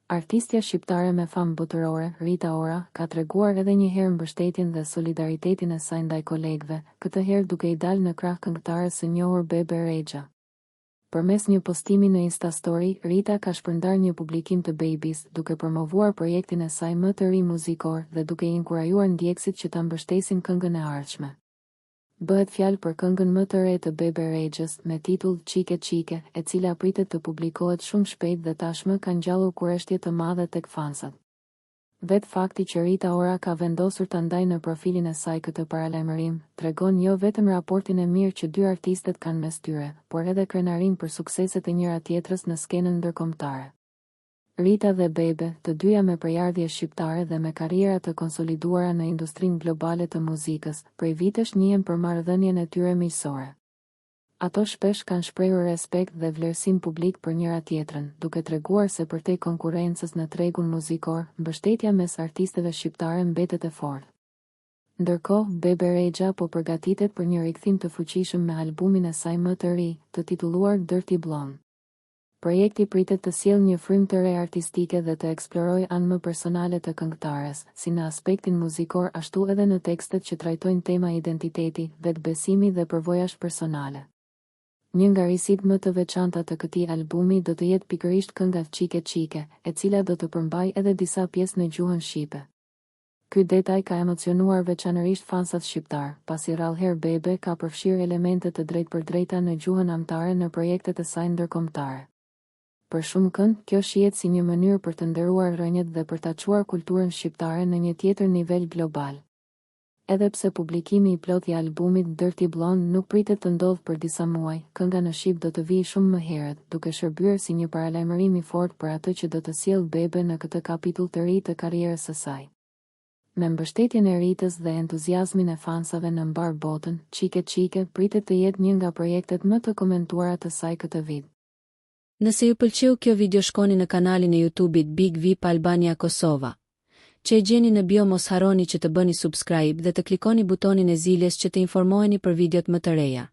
Artistja shqiptare me famë botërore, Rita Ora, ka treguar edhe një herë mbështetjen dhe solidaritetin e saj ndaj kolegëve, këtë herë duke i dalë në krah këngëtares së njohur Bebe Rexha. Përmes një postimi në Instastory, Rita ka shpërndarë një publikim të Bebes, duke promovuar projektin e saj më të ri muzikor dhe duke i inkurajuar ndjekësit që ta mbështesin këngën e ardhshme. Bëhet fjalë për këngën më të re të Bebe Rexhës, me titull Çike Çike, e cila pritet të publikohet shumë shpejt dhe tashmë ka ngjallur kureshtje të madhe tek fansat. Vetë fakti që Rita Ora ka vendosur ta ndajë në profilin e saj këtë paralajmërim, tregon jo vetëm raportin e mirë që dy artistet kanë mes tyre, por edhe krenarinë për sukseset e njëra-tjetrës në skenën ndërkombëtare. Rita dhe Bebe, të dyja me prejardhje shqiptare dhe me karriera të konsoliduara në industrinë globale të muzikës, prej vitesh njihen për marrëdhënien e tyre miqësore. Ato shpesh kanë shprehur respekt dhe vlerësim publik për njëra-tjetrën, duke treguar se përtej konkurrencës në tregun muzikor, mbështetja mes artisteve shqiptare mbetet e fortë. Ndërkohë, Bebe Rexha po përgatitet për një rikthim të fuqishëm me albumin e saj më të ri, të titulluar Dirty Blonde. Projekti pritet të sjellë një frymë të re artistike dhe të eksplorojë anë më personale të këngëtares, si në aspektin muzikor ashtu edhe në tekstet që trajtojnë tema identiteti, vetëbesimi dhe përvojash personale. Një nga risitë më të veçanta të këtij albumi do të jetë pikërisht kënga Çike Çike, e cila do të përmbajë edhe disa pjesë në gjuhën shqipe. Ky detaj ka emocionuar veçanërisht fansat shqiptarë, pasi rrallëherë Bebe ka përfshirë elemente të drejtpërdrejta në gjuhën amtare në projektet e saj ndërkombëtare. Për shumëkënd, kjo shihet si një mënyrë për të nderuar rrënjët dhe për ta çuar kulturën shqiptare në një tjetër nivel global. Edhe pse publikimi i plotë i albumit Dirty Blonde nuk pritet të ndodhë për disa muaj, kënga në shqip do të vijë shumë më herët, duke shërbyer si një paralajmërim i fortë për atë që do të sjellë Bebe në këtë kapitull të ri të karrierës së saj. Me mbështetjen e Ritës dhe entuziazmin e fansave në mbarë botën, Çike Çike pritet të jetë një nga projektet më të komentuara të saj këtë vit. Nëse ju pëlqeu kjo video shkoni në kanalin e YouTube-it Big Vip Albania Kosova, që e gjeni në bio mos harroni që të bëni subscribe dhe të klikoni butonin e ziles që të informoheni për videot më të reja.